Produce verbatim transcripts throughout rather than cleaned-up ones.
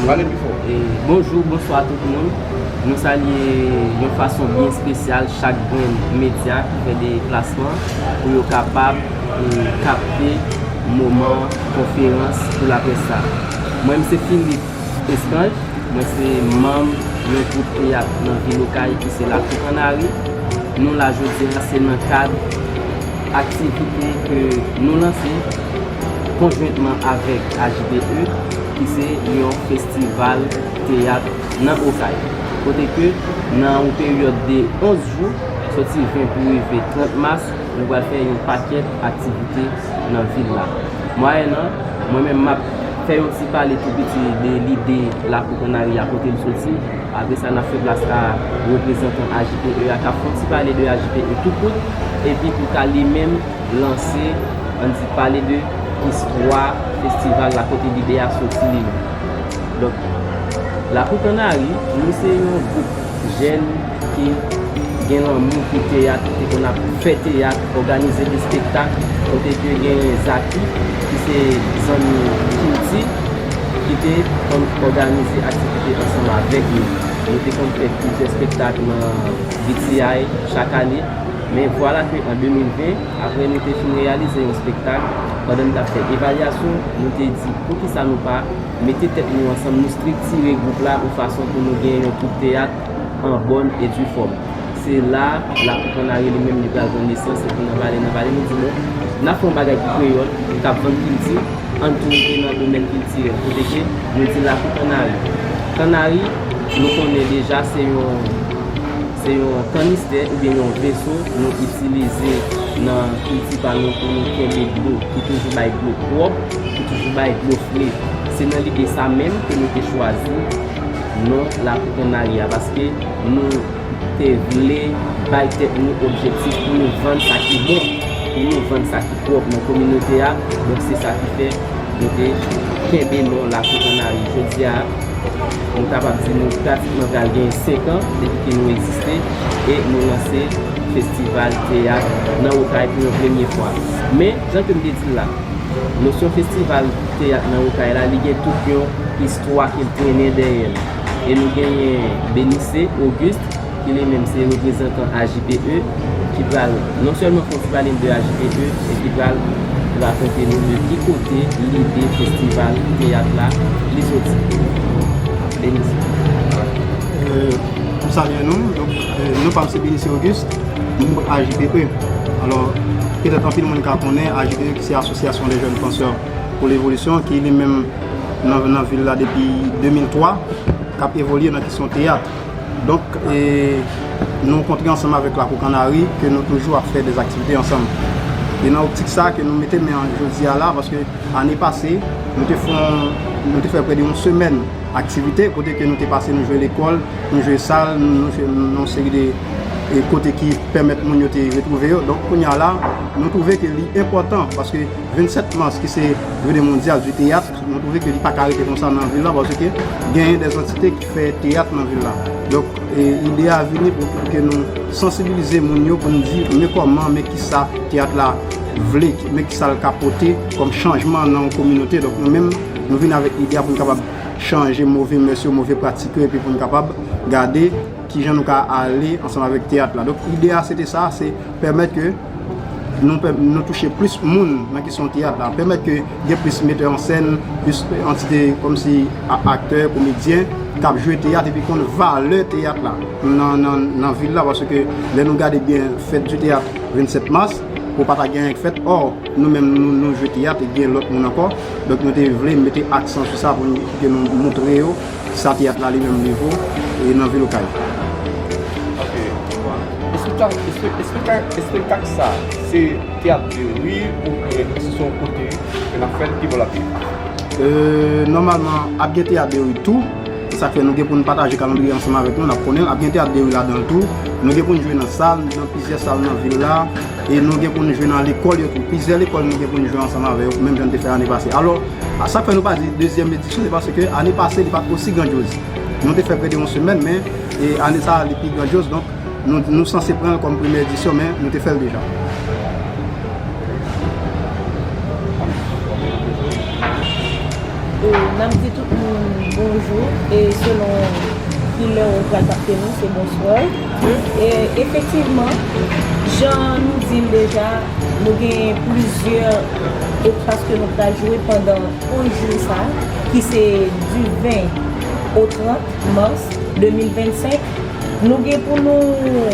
Pale pi fò. E, bonjou, bonswa tout moun. Nou salye yon fason byen espesyal chak grenn medya ki fè deplasman pou yo kapab, e, kapte moman konferans pou laprès sa. Mwen, m se Philippe Escange, mwen se manm yon gwoup teyat nan vil Okay ki se Lakou Kannari. Nou la jodi a, se nan kad aktivite ke nou lanse konjwentman avèk A J P E, ki se yon festival teyat nan Okay. Kote ke nan yon peryòd de onz jou, soti ven pou rive trant mas, nou pral fè yon pakèt aktivite nan vil la. Mwayennan, mwen menm m ap fè yon ti pale tou piti de lide Lakou Kannari a kote l soti. Apre sa, n ap fè plas a reprezantan A J P E a k ap fè yon ti pale de A J P E tou kout, epi pou ka li menm lanse, ann di, pale de istwa festival la, kote lide a soti li menm. Donk, Lakou Kannari, nou se yon gwoup jèn ki gen lanmou pou teyat, ki konn ap fè teyat, òganize de espektak, kote ke gen Zaki, ki se zanmi kilti, ki te konn òganize aktivite ansanm avèk nou. Nou te konn fè plizyè espektak nan B T I chak ane, men vwala ke an de mil ven, apre nou te fin reyalize yon espektak, pandan n t ap fè evalyasyon, nou te di, poukisa nou pa mete tèt nou ansanm, nou estriktire gwoup la yon fason pou nou gen yon twoup teyat an bòn e di fòm. Se la, Lakou Kannari li menm li pral pran nesans, epi nan vale, nan vale, nou di, bon, n ap fè yon bagay ki kreyòl, k ap vann kilti, ann tou rete nan domèn kiltirèl, kote ke nou di Lakou Kannari. Kannari, nou konnen deja se yon, se yon kanistè oubyen yon veso nou itilize nan kilti pa nou pou nou kenbe dlo, ki toujou bay dlo pwòp, ki toujou bay dlo fre. Se nan lide sa menm ke nou te chwazi non Lakou Kannari a, paske nou te vle bay tèt nou objektif pou nou vann sa ki bon, pou nou vann sa ki pwòp nan kominote a. Donk, se sa ki fè nou te kenbe non Lakou Kannari. Jodi a, nou kapab di nou pratikman pral gen senk an depi ke nou egziste e nou lanse festival teyat nan Okay pou yon premye fwa. Men, jan ke m te di l la, nosyon festival teyat nan Okay la, li gen tout yon istwa ke l trennen dèyè l. E nou genyen Benice Auguste, ki li menm se reprezantan A J P E, ki pral non sèlman fè yon ti pale de A J P E, e ki pral rakonte nou de ki kote lide festival teyat la li soti. Benice. Euh, m salye nou. Donk, euh, non pa m se Benice Auguste, manm A J P E. Alò, petèt anpil moun ka konnen A J P E ki se Association des Jeunes Penseurs pour l'Évolution, ki li menm nan, nan vil la depi de mil twa, k ap evolye nan kesyon teyat. Donk, e, nou rankontre ansanm avèk Lakou Kannari, ke nou toujou ap fè dèzaktivite ansanm. E nan optik sa ke nou mete men an jodi a la, paske ane pase, nou te fè, nou te fè prè de yon semèn aktivite, kote ke nou te pase, nou jwe lekòl, nou jwe sal, nou, nou fè yon seri de e, kote ki pèmèt moun yo te retwouve yo. Donk, kounye a la, nou twouve ke li enpòtan, paske vennsèt mas, ki se jounen mondyal di teyat, nou twouve ke li pa ka rete konsa nan vil la, paske genyen dè antite ki fè teyat nan vil la. Donk, e, ide a vini pou, pou ke nou sansibilize moun yo, pou nou di, men kòman, men kisa teyat la vle, men kisa l ka pote kòm chanjman nan yon kominote. Donk, nou menm, nou vin avèk ide a pou nou kapab chanje move mès yo, move pratik yo, epi pou nou kapab gade kijan nou ka ale ansanm avèk teyat la. Donk, ide a, se te sa, se pèmèt ke nou, nou touche plis moun nan kesyon teyat la, pèmèt ke gen plis metè an sèn, plis antite kòmsi aktè, komedyen, k ap jwe teyat epi konn valè teyat la nan, nan, nan vil la, paske lè nou gade byen, fèt di teyat vennsèt mas, pou pa ta gen anyen k fèt, ò, nou menm, nou, nou jwe teyat e gen lòt moun ankò. Donk, nou te vle mete aksan sou sa pou nou, pou ke nou montre yo sa teyat la li menm li vo e nan vil Okay. Ok. Espektak, espe-, espektak, espektak sa, se teyat de ri oubyen se yon kote ke n ap fè l pi bò lakay? Euh, nòmalman, ap gen teyat de ri tou. Se sa k fè nou gen pou n pataje kalandriye ansanm avèk nou, n ap konnen l. Ap gen teyat de ri ladan l tou. Nou gen pou n jwe nan sal, nan plizyè sal nan vil la. E nou gen pou n jwe nan lekòl yo tou. Plizyè lekòl nou gen pou n jwe ansanm avè yo, menm jan n te fè ane pase. Alò, sa k fè nou pa di dezyèm edisyon, se paske ane pase, li pa t osi grandyoz. Nou te fè prè de yon semèn, men, e, ane sa a, li pi grandyoz. Donk, nou, nou sanse pran l kòm premyè edisyon, men nou te fè l deja. E n ap di tout moun bonjou, e selon ki lè ou pral kapte nou, se bonswa. E efektivman, jan nou di l deja, nou gen plizyè okras ke nou pral jwe pandan onz jou sa, ki se di ven o trant mas de mil vennsenk. Nou gen pou nou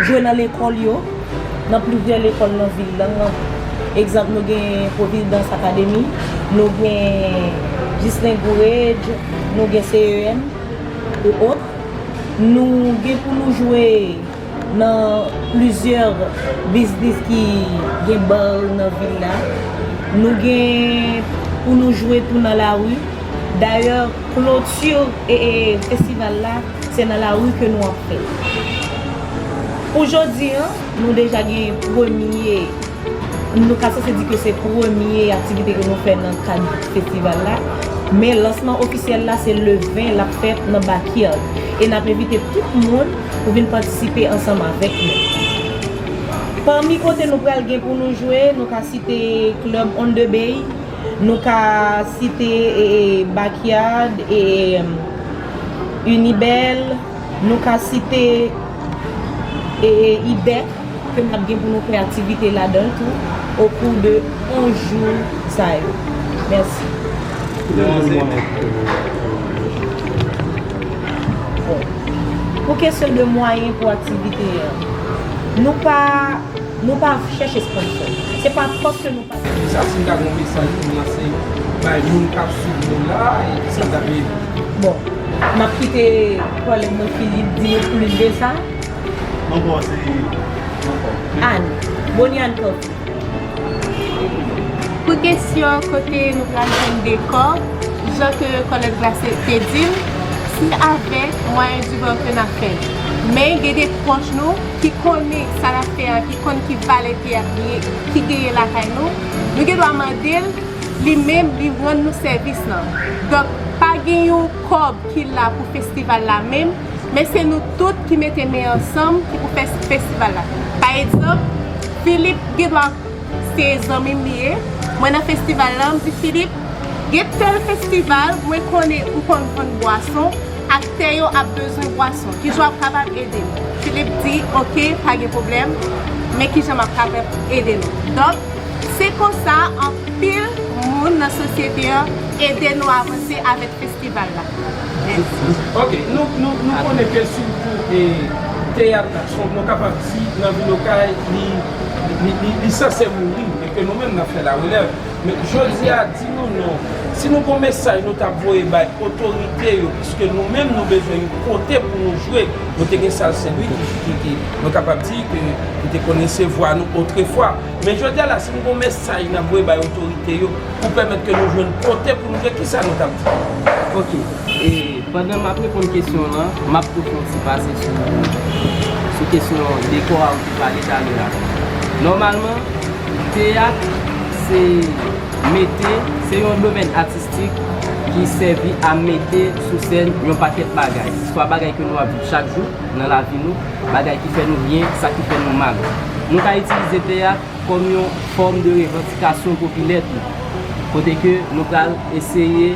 jwe nan lekòl yo, nan plizyè lekòl nan vil la. Egzanp, nou gen Providence Academy, nou gen Ghislain Gourage, nou gen C E M, e ot. Nou gen pou nou jwe nan plizyè biznis ki gen bar nan vil la. Nou gen pou nou jwe tou nan lari. Dayè, kloti, e, e, festival la, se nan lari ke nou ap fè. Pou jodi a, nou deja gen premye, nou ka sanse di ke se premye aktivite ke nou fè nan kad festival la. Men lansman ofisyèl la, se le ven l ap fèt nan Backyard. E n ap envite tout moun pou vin patisipe ansanm avèk nou. Pami kote nou pral gen pou nou jwe, nou ka site Club on the Bay, nou ka site, e, e, Backyard, e, em, Unibel, nou ka site, e, e, Ibèk, ke n ap gen pou nou fè aktivite ladan l tou, okou de onz jou sa yo. Mèsi. Bon. Pou kesyon de mwayen pou aktivite a, nou pa, nou pa chèche sponsor. Se pa paske nou pa Sa, si m ta gen yon mesaj pou m lanse bay moun k ap swiv nou la, e ki sa m ta vle di? Bon, m ap kite kòlèg mwen Philippe di nou plis de sa. Non, bon, se, non, bon. Ann, Bonnie Ann Coffee. Pou kesyon kote nou pral jwenn dekò, jan ke kòlèg la se te di m, se avèk mwayen di bò ke n ap fè l. Men gen de pwòch nou ki konnen sa n ap fè a, ki konn ki valè teyat li ye, ki genyen lakay nou, nou gen dwa mande l, li menm, li rann nou sèvis lan. Donk, pa gen yon kòb ki la pou festival la menm, men se nou tout ki mete men ansanm ki pou fè festival la. Pa egzanp, Philippe gen dwa se zanmi m li ye. Mwen nan festival la, m di Philippe, gen tèl festival, mwen konnen ou konn vann bwason, aktè yo ap bezwen bwason. Kijan w ap kapab ede m? Philippe di, oke, pa gen pwoblèm, men kijan m ap kapab ede nou? Donk, se konsa anpil moun nan sosyete an ede nou avanse avèk festival la. Mèsi. Ok, nou, nou, nou konnen ke sitou, e, teyat la, se yon, nou kapab di, nan vil Okay, li, li, li, li sanse mouri, e ke nou menm n ap fè larelèv. Men jodi a, di nou non, si nou gon mesaj nou t ap voye bay otorite yo, piske nou menm nou bezwen yon kote pou nou jwe, nou te gen sal Sen Lwi ki, ki, ki, nou kapab di ke nou te konn resevwa nou otrefwa. Men jodi a la, si nou gon mesaj n ap voye bay otorite yo pou pèmèt ke nou jwenn kote pou nou jwe, kisa nou t ap di? Ok, e pandan m ap reponn kesyon w lan, m ap tou fè yon ti pase sou, sou kesyon dekò a ou te pale talè a. Nòmalman, teyat se mete, se yon domèn atistik ki sèvi a mete sou sèn yon pakèt bagay, swa bagay ke nou ap viv chak jou nan lavi nou, bagay ki fè nou byen, sa ki fè nou mal. Nou ka itilize teyat kòm yon fòm de revandikasyon popilè tou, kote ke nou pral eseye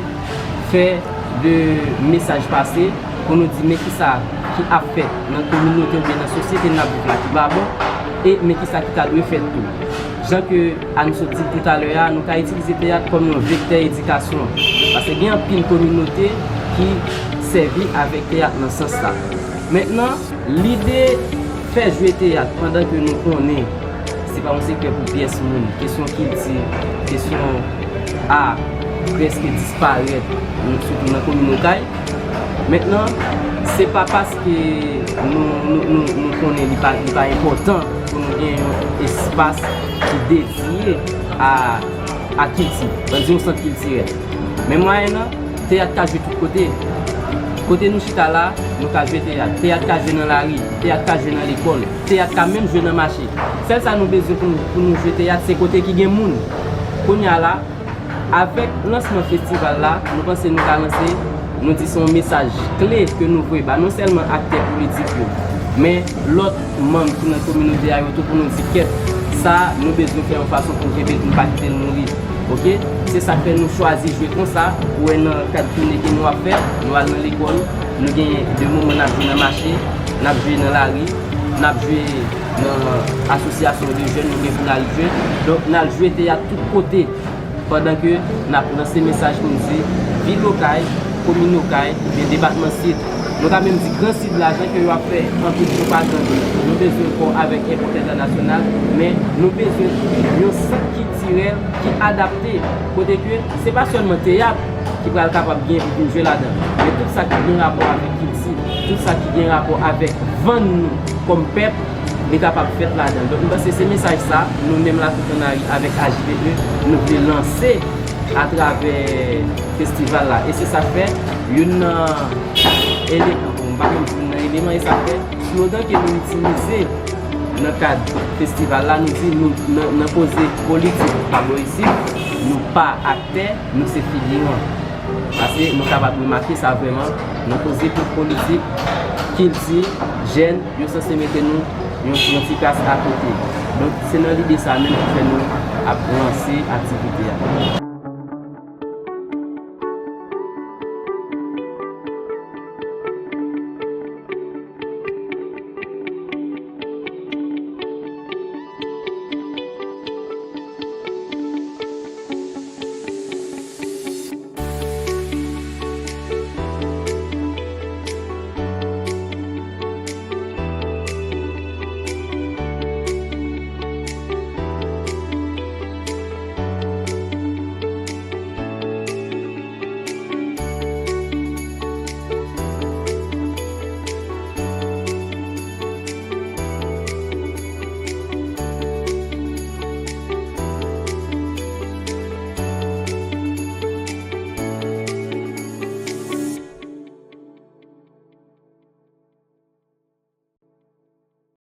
fè de mesaj pase pou nou di men kisa ki ap fèt nan kominote oubyen nan sosyete n ap viv la ki pa bon, e men kisa ki ta dwe fèt tou. Jan ke Ann sot di l toutalè a, nou ka itilize teyat kòm yon vektè edikasyon, paske gen anpil kominote ki sèvi avèk teyat nan sans sa. Mentnan, lide fè jwe teyat pandan ke nou konnen, se pa yon sekrè pou pyès moun, kesyon kilti, kesyon a prèske disparèt, sitou nan komin Okay. Mentnan, se pa paske nou, nou, nou, nou konnen li pa, li pa enpòtan pou nou gen yon espas ki dediye a, a kilti, ann di yon sant kiltirèl. Men mwayen an, teyat ka jwe tout kote. Kote nou chita la, nou ka jwe teyat. Teyat ka jwe nan lari, teyat ka jwe nan lekòl, teyat ka menm jwe nan mache. Sèl sa nou bezwen pou nou, pou nou jwe teyat, se kote ki gen moun. Kounye a la, avèk lansman festival la, nou panse nou ka lanse, nou di se yon mesaj kle ke nou voye ba non sèlman aktè politik yo, men lòt manm ki nan kominote a yo tou pou nou di kèt, sa nou bezwen fè yon fason pou n kenbe l, pou n pa kite l mouri. Ok, se sa k fè nou chwazi jwe konsa. Ou wè nan kad toune ke nou ap fè, nou al nan lekòl, nou gen de moman n ap jwe nan mache, n ap jwe nan lari, n ap jwe nan asosyasyon de jèn nou gen pou n al jwe. Donk n al jwe teyat tout kote. Pandan ke n ap lanse mesaj pou n di vil Okay, komin Okay, oubyen depatman Sid. Nou ka menm di Gran Sid la, jan ke yo ap fè anpil pwopagann, nou bezwen kò avèk enpòtè entènasyonal, men nou bezwen yon sant kiltirèl ki adapte, kote ke se pa sèlman teyat ki pral kapab gen pou vin jwe ladan, men tout sa ki gen rapò avèk kilti, tout sa ki gen rapò avèk vann nou kòm pèp, li kapab fèt ladan. Donk, m panse se mesaj sa, nou menm Lakou Kannari avèk H V E, nou vle lanse atravè festival la. E se sa k fè, youn nan eleman, bon, m pa menm di youn nan eleman, e sa k fè, slogan ke nou itilize nan kad festival la, nou di nou, nan, nan koze politik pa bò isit, nou pa aktè, nou se figiran. Paske nou kapab remake sa vrèman, nan koze politik, kilti, jèn, yo sanse mete nou yon, yon ti kras akote. Donk, se nan lide sa menm ki fè nou ap lanse aktivite a.